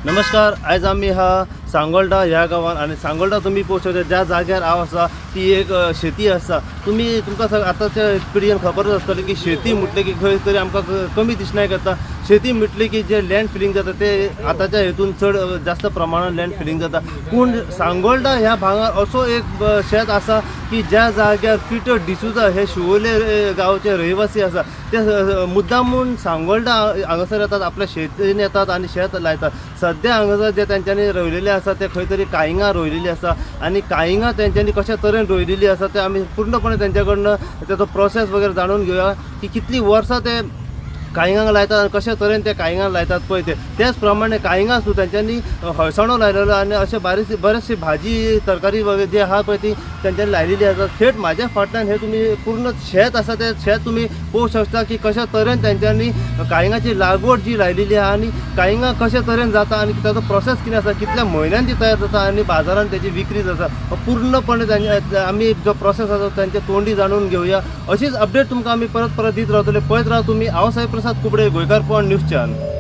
नमस्कार, आयज आमी हा सांगोल्डा ह्या गांवान आनी सांगोल्डा तुमी पळोवंक शकता ज्या जाग्यार हांव आसा ती एक शेती आसा. तुमी तुमकां आतांच्या पिळगेन खबरच आसतली की शेती म्हटलें की खंय तरी आमकां कमी दिसनाय करता. शेती म्हटली की जे लँड फिलिंग जाता ते आतांच्या हेतून चड जास्त प्रमाणान लँड फिलिंग जाता. पूण सांगोल्डा ह्या भागार असो एक शेत आसा की ज्या जाग्यार पिटर डिसुजा हे शिवोले गांवचे रहिवासी आसा ते मुद्दामून सांगोल्डा हांगासर येतात, आपल्या शेतीन येतात आनी शेत लायतात. सद्या हांगासर जे तेंच्यांनी रोयलेले आसा ते खंय तरी कायिंगां रोयलेली आसा आनी कायिंगां तेंच्यांनी कशा तरेन रोयलेली आसा ते आमी पूर्णपणे तेंच्या कडनं तेचो प्रोसेस वगैरे जाणून घेवया की कितलीं वर्सां ते कायिंगांक लायतात आनी कशा तरेन ते कायिंगां लायतात पळय ते. त्याच प्रमाणे कायिंगां सुद्दां तेंच्यांनी हळसाणो लायलेलो आनी अशें बरेचशी भाजी तरकारी वगैरे जी आहा पळय ती तेंच्यांनी लायलेली आसा. थेट म्हाज्या फाटल्यान हे तुमी पूर्ण शेत आसा ते शेत तुमी पळोवंक शकता की कशा तरेन तेंच्यांनी कायिंगाची लागवड जी लायलेली आहा आनी कायिंगां कशा तरेन जाता आनी ताचो प्रोसेस कितें आसा, कितल्या म्हयन्यान ती तयार जाता आनी बाजारान तेजी विक्री जाता, पूर्णपणे आमी जो प्रोसेस आसा तेंच्या तोंडी जाणून घेवया. अशीच अपडेट तुमकां आमी परत परत दीत रावतले. पळयत राव तुमी. हांव साई प्रसाद कुबडे, गोंयकारपण न्यूज चॅनल.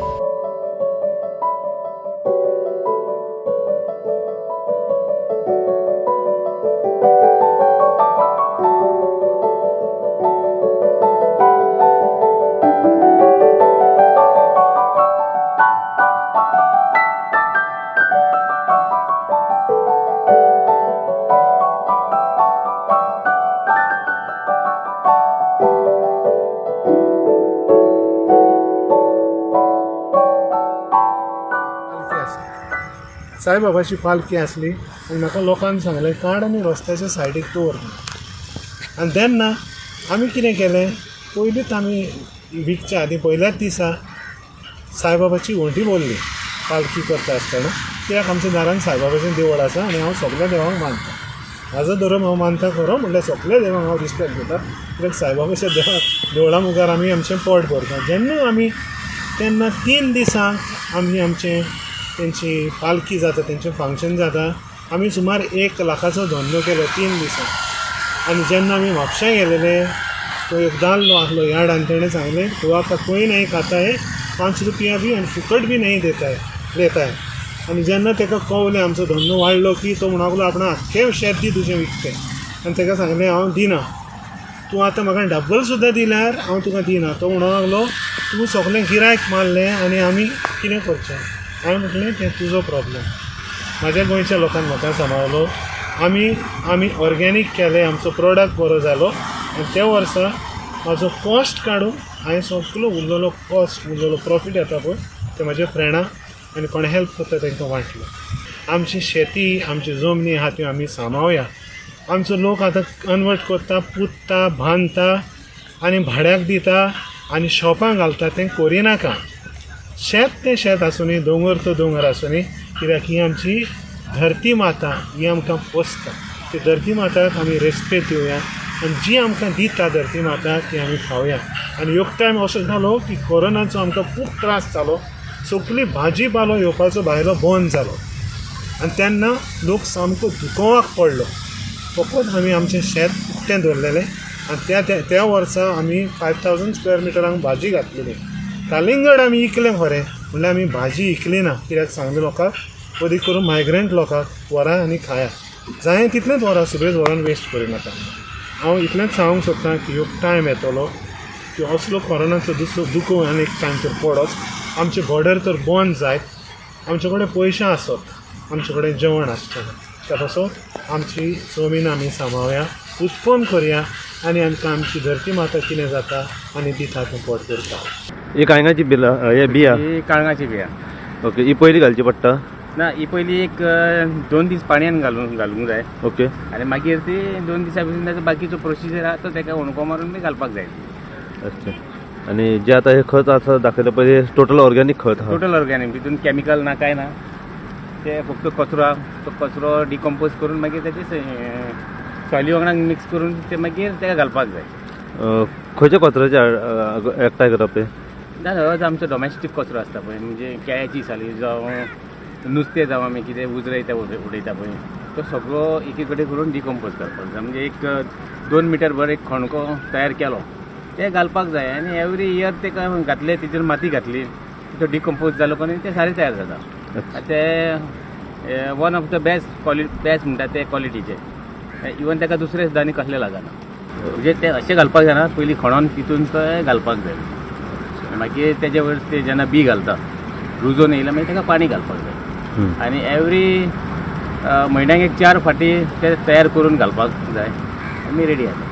साईबाबाची पालखी आसली आनी म्हाका लोकांनी सांगलें काड आनी रस्त्याच्या सायडीक दवर. आनी तेन्ना आमी कितें केलें, पयलींच आमी विकच्या आदी पयल्याच दिसा साईबाबाची व्हंटी भरली पालखी करता आसतना. कित्याक आमच्या दारान साईबाबाचें देवूळ आसा आनी हांव सगल्या देवांक मानता. म्हाजो धर्म हांव मानता खरो, म्हणल्यार सगल्या देवांक हांव रिस्पेक्ट दिता. कित्याक साईबाबाच्या देवळा मुखार आमी आमचें पोट भरता. जेन्ना आमी तेन्ना 3 दिसांक आमी आमचें तेंची पालखी जाता, तेंचें फंक्शन जाता. आमी सुमार 1 लाखाचो धंदो केलो 3 दिसांक. आनी जेन्ना आमी म्हापश्यां गेलेले तो एक दादलो आसलो यार्डान, तेणें सांगलें गोवा का कोई नहीं खाता है, 5 रुपया बी आनी फुकट बी नहीं देता है लेता है. आनी जेन्ना ताका कवलें आमचो धंदो वाडलो की तो म्हणूंक लागलो आपणा आख्खें शेत दी तुजें विकतें. आनी ताका सांगलें हांव दिना, तूं आतां म्हाका डबल सुद्दां दिल्यार हांव तुका दिना. तो म्हणूंक लागलो तूं सगलें गिरायक मारलें आनी आमी कितें करचें. हांवें म्हटलें तें तुजो प्रॉब्लम. म्हाज्या गोंयच्या लोकान म्हाका सांबाळलो. आमी ऑर्गेनीक केलें, आमचो प्रोडक्ट बरो जालो. आनी त्या वर्सा म्हाजो कॉस्ट काडून हांवें सगलो उरलेलो कॉस्ट उरलेलो प्रॉफीट येता पळय ते म्हाज्या फ्रेंडाक आनी कोण हेल्प करता तांकां वांटलो. आमची शेती आमची जमनी आहा त्यो आमी सांबाळया. आमचो लोक आतां कन्वर्ट करता, पुत्ता, बांदता आनी भाड्याक दिता आनी शॉपां घालता. तें करिनाका. शेत तें शेत आसुनी, दोंगर तो दोंगर आसुनी, कित्याक ही आमची धरती माता, ही आमकां पोसता. ती धरती माताक आमी रेस्पेद दिवया आनी जी आमकां दिता धरती माता ती आमी खावया. आनी एक टायम असो जालो की कोरोनाचो आमकां खूब त्रास जालो. सगली भाजी पालो येवपाचो भायलो बंद जालो आनी तेन्ना लोक सामको दुखोवाक पडलो. फकत आमी आमचें शेत उक्तें दवरलेलें आनी त्या वर्सा आमी 5000 स्क्वेअर मिटरांक भाजी घातलेली. कालिंगड आमी इकलें खरें, म्हणल्यार आमी भाजी इकली ना. कित्याक सांगलें लोकांक, अदीक करून मायग्रंट लोकांक व्हरा आनी खाया, जाय तितलेंच व्हरा, सगळेंच व्हरोन वेस्ट करिनाका. हांव इतलेंच सांगूंक सोदता की एक टायम येतलो की असलो कोरोनाचो दुसरो दुखो आनी एक टायम तर पडत, आमचे बॉर्डर तर बंद जायत, आमचे कडेन पयशे आसत, आमचे कडेन जेवण आसचें ना. त्या पासत आमची जमीन आमी सांबाळया, उत्पन्न करया आनी आमकां आमची धरती माता कितें जाता आनी दिता तें पोट करता. ही काळंगाची बिला हे बिया, ही काळंगाची बिया. ओके, ही पयली घालची पडटा ना? ही पयली एक 2 दीस पाणयान घालूंक जाय. ओके. आनी मागीर ती 2 दिसां भितर ताचो बाकीचो प्रोसिजर आहा तो ताका हुणको मारून बी घालपाक जाय. अच्छा. आनी जे आतां हे खत आसा दाखयलें पळय, टोटल ऑर्गेनीक खत आहा. टोटल ऑर्गेनीक, भितून केमिकल ना कांय ना. ते फक्त कचरो आहा, तो कचरो डिकम्पोज करून मागीर ताचे सॉयली वांगडा मिक्स करून ते मागीर ताका घालपाक जाय. खंयच्या कचऱ्याचे एकठांय करप ते? ना, हो आमचो डोमेस्टीक कचरो आसता पळय, म्हणजे केळ्याची साली जावं नुस्तें जावं आमी कितें उजरयता उडयता पळय, तो सगळो एकी कडेन करून डिकम्पोज करपाक जाय. म्हणजे एक 2 मिटर भर एक खणको तयार केलो ते घालपाक जाय आनी एवरी इयर ते घातले, तेजेर माती घातली, तो डिकम्पोज जालो कोणी ते सारें तयार जाता. ते one of the best best म्हणटा ते क्वॉलिटीचे. इवन ताका दुसरे सुद्दां आनी कसलें लागना. म्हणजे ते अशें घालपाक जायना, पयलीं खणोन तितून ते घालपाक जाय. मागीर तेजे वयर ते जेन्ना बी घालता रुजोन येयलें मागीर ताका पाणी घालपाक जाय. आनी एवरी म्हयन्याक एक 4 फाटी ते तयार करून घालपाक जाय. आमी रेडी जाता.